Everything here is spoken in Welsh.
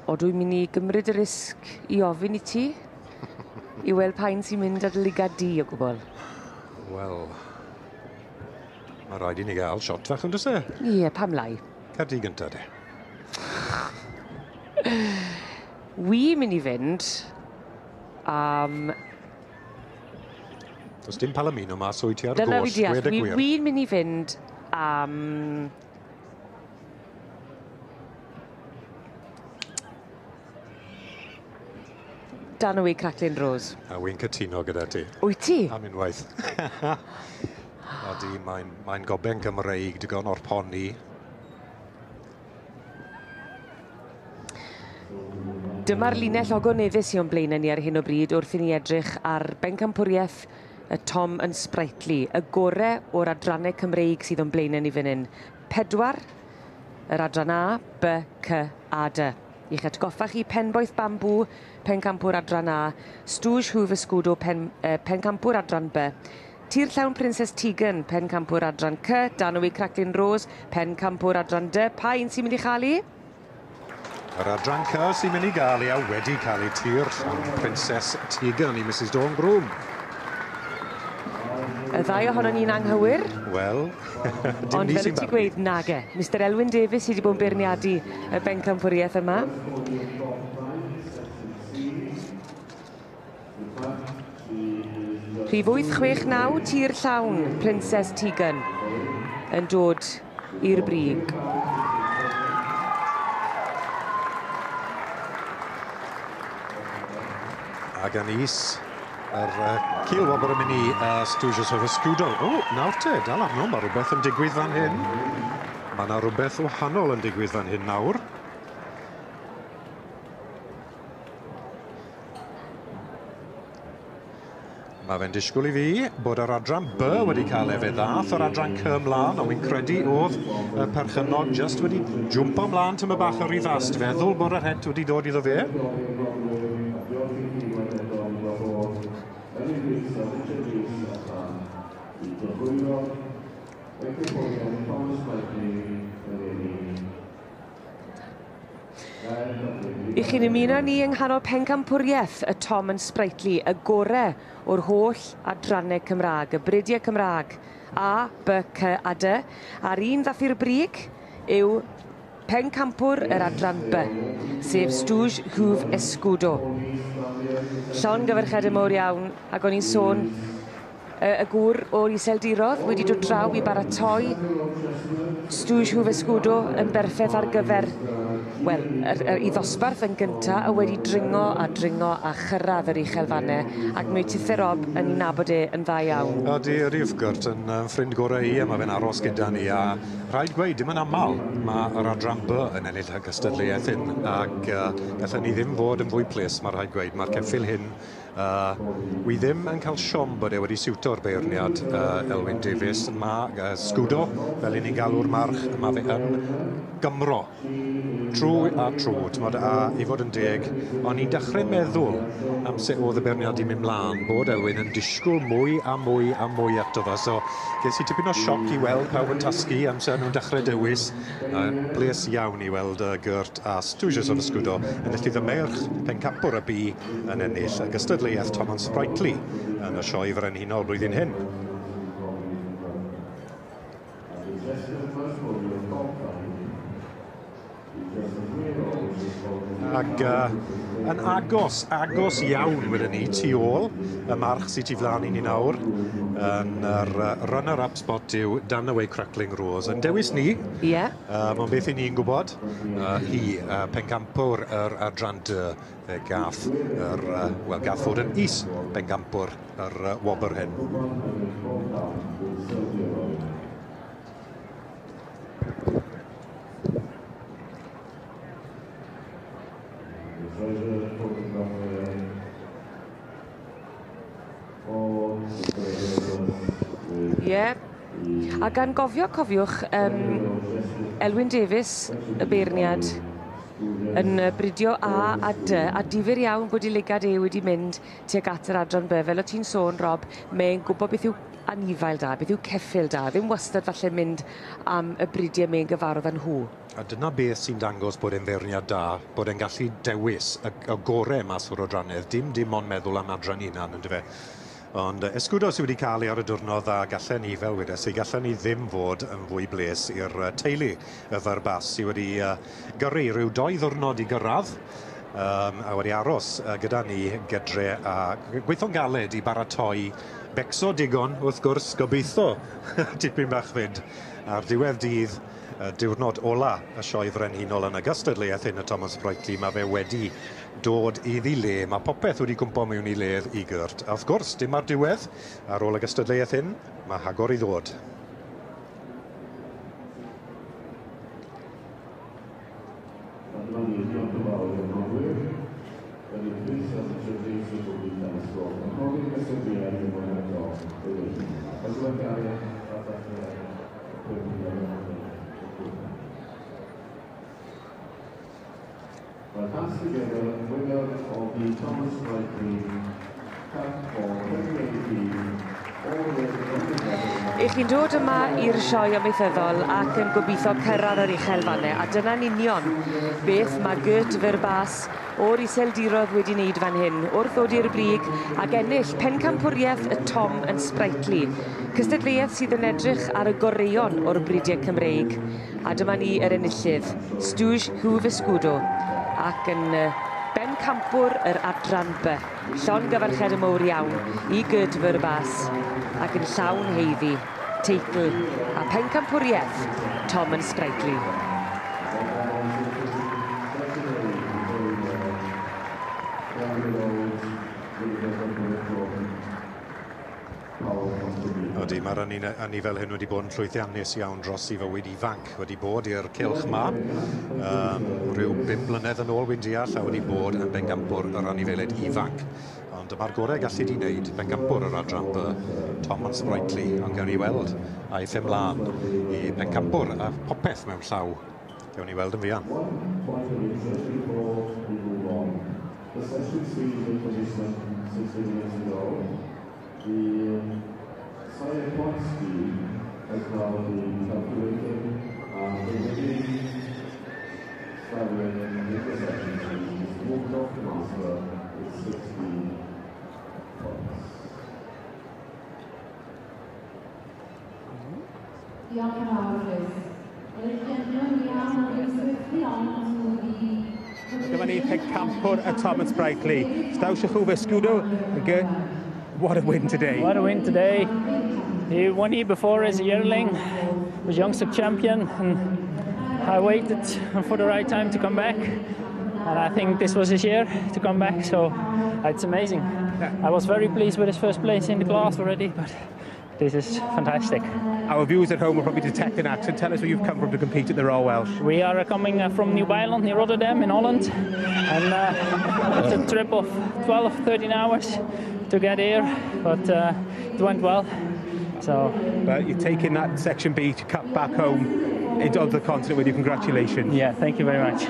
O, dwi'n mynd i gymryd y risg i ofyn i ti i weld pa un sy'n mynd ar dy lygad di o gwbl. Wel, mae rhaid i ni gael shot fach, yn does e? Ie, pam lai? Cer di gynta, de. Wi'n mynd i fynd am... Does dim Palomino ma, so wyt ti ar Dyna goll, fi deall. gwed y gwir. Wi'n mynd i fynd am... Danaway Cracklin Rose. A wy'n cytuno gyda ti. Wyt ti? Am unwaith. Odi, mae'n mae goben Gymreig digon o'r poni. Dyma'r linell ogoneddus i o'n blaenau ni ar hyn o bryd wrth i ni edrych ar bencampwriaeth y Tom yn Sprightly, y gore o'r adrannau Cymreig sydd o'n blaenau ni fan hyn. 4, yr adran A, B, C a D. I'ch atgoffa chi, Penboeth Bambŵ, pencampwr adran A, Stŵj Hwf Escudo, pencampwr adran B, Tir Llawn Princess Tegan, pencampwr adran C, Danaway Cracklin Rose, pencampwr adran D. Pa un sy'n mynd i chael i? Yr adran C sy'n mynd i gael ei a wedi cael ei Tir Llawn Princess Tegan i Mrs Dawn Groom. Y ddau ohonon ni'n anghywir. Wel, dim Ond ni fel sy'n wyt ti'n barnu. gweud, nage. Mr Elwyn Davies sydd wedi bod yn beirniadu y bencampwriaeth yma. Rhif 869, Tir Llawn, Princess Tegan, yn dod i'r brig. Ac yn is, yr cilwobr yn mynd i Stwsius of Escudo. O, nawr te, dal arno, mae rhywbeth yn digwydd fan hyn. Mae yna rhywbeth wahanol yn digwydd fan hyn nawr. Mae fe'n disgwyl i fi bod yr adran B wedi cael ei fe ddath yr adran C ymlaen, ond wy'n credu oedd y perchennog jyst wedi jwmpo ymlaen tyma bach o rhy fast, feddwl bod yr het wedi dod iddo fe. I chi'n ymuno ni yng nghanol pencampwriaeth y Tom yn Sprightly, y gore o'r holl adrannau Cymraeg, y bridiau Cymraeg, A, B, C a D. A'r un ddath i'r brig yw pencampwr yr adran B, sef Stŵj Hwf Escudo. Llongyfarchiadau mawr iawn, ac o'n i'n sôn y gŵr o'r Iseldirodd wedi dod draw i baratoi Stŵj Hwf Escudo yn berffaith ar gyfer, wel, i ddosbarth yn gynta, a wedi dringo a dringo a chyrraedd yr uchelfannau, ac mae Tithe Rob yn ei nabod e yn dda iawn. Ydy, ydy, wrth gwrs, yn ffrind gorau i, a mae fe'n aros gyda ni, a rhaid gweud, dim yn aml, mae yr adran B yn ennill y gystadleuaeth hyn, ac gallen ni ddim fod yn fwy ples, mae rhaid gweud, mae'r ceffyl hyn, wi ddim yn cael siom bod e wedi siwto'r beirniad Elwyn Davies. Mae Scudo, fel i ni'n galw'r march, mae fe yn Gymro. Trwy a trwy, t'mod, a i fod yn deg, o'n i'n dechrau meddwl am sut oedd y beirniad i mynd mlaen, bod Elwyn yn disgwyl mwy a mwy a mwy ato fo. So, ges i tipyn o sioc i weld pawb yn tasgu amser nhw'n dechrau dewis. Bles iawn i weld Gert a Stwsius of Escudo yn ennill y meirch pencampwr y B yn ennill y gystadleuaeth Tom and Sprightly yn y sioe frenhinol blwyddyn hyn. Ac yn agos iawn wedyn ni, tu ôl y march sydd tu flaen i ni nawr, yn yr runner-up spot yw Danaway Crackling Rose. Yn dewis ni, Mae'n beth i ni'n gwybod, hi, pencampwr yr adran D, fe gath, yr, wel, gath fod yn is pencampwr yr wobr hyn. Ie. A gan gofio, cofiwch, Elwyn Davies, y beirniad, yn bridio A a D, a difyr iawn bod ei lygad e wedi mynd tuag at yr adran B. Fel o ti'n sôn, Rob, mae'n gwybod beth yw anifail da, beth yw ceffyl da, ddim wastad falle mynd am y bridiau mae'n gyfarwydd â nhw. A dyna beth sy'n dangos bod e'n feirniad da, bod e'n gallu dewis y gorau mas o'r adrannedd, dim ond meddwl am adran hunan, yndyfe. Ond Escudo sydd wedi cael ei ar y diwrnod, a gallen ni, fel wedes i, gallen ni ddim fod yn fwy bles i'r teulu y Verbaas sydd wedi gyrru rhyw 2 ddiwrnod i gyrraedd, a wedi aros gyda ni gydre a gweithio'n galed i baratoi becso digon, wrth gwrs, gobeithio tipyn bach fyd. Ar diwedd dydd, diwrnod ola y sioe frenhinol yn y gystadleuaeth hyn y Thomas Sprightly, mae fe wedi dod iddi le. Mae popeth wedi cwmpo mewn i ledd i Gert. A wrth gwrs, dim ar diwedd, ar ôl y gystadleuaeth hyn, mae hagor i ddod. Pass together, winner of the Thomas Sprightly Cup for 2018. Ych chi'n dod yma i'r sioe amaethyddol ac yn gobeithio cyrraedd yr uchelfannau, a dyna'n union beth mae Gert Verbaas o'r Iseldiroedd wedi wneud fan hyn, wrth ddod i'r brig ac ennill pencampwriaeth y Tom yn Sprightly, cystadleuaeth sydd yn edrych ar y goreuon o'r bridiau Cymreig. A dyma ni yr enillydd, Stwj Hwf Escudo, ac yn bencampwr yr adran B. Llongyfarchiadau mowr iawn i Gert Verbaas, ac yn llawn heiddi, teitl a pencampwriaeth Tom yn Sprightly. Ydy, mae'r anifail hyn wedi bod yn llwyddiannus iawn dros i fywyd ifanc, wedi bod i'r cylch ma, rhyw 5 mlynedd yn ôl wy'n deall, a wedi bod yn bencampwr yr anifeiliaid ifanc. Ond dyma'r gorau gallu di wneud, bencampwr yr adran B, Tom yn Sprightly, ond gawn ni weld aeth e mlaen i bencampwr a popeth mewn llaw. Gawn ni weld yn fuan. The point speed has now been calculated, and the winning stallion in the section C is walked off the master with 16 points. Diolch yn fawr, Chris. Dyma ni pencampwr y Tom yn Sprightly. Stawsiach Escudo, good. What a win today. What a win today. He won here before as a yearling, was youngster champion, and I waited for the right time to come back. And I think this was his year to come back, so it's amazing. Yeah. I was very pleased with his first place in the class already, but this is fantastic. Our viewers at home will probably detect an accent. Tell us where you've come from to compete at the Royal Welsh. We are coming from New Byland near Rotterdam in Holland, and it's a trip of 12, 13 hours to get here, but it went well. So, but you're taking that Section B to cut back home into the continent with you. Congratulations. Yeah, thank you very much.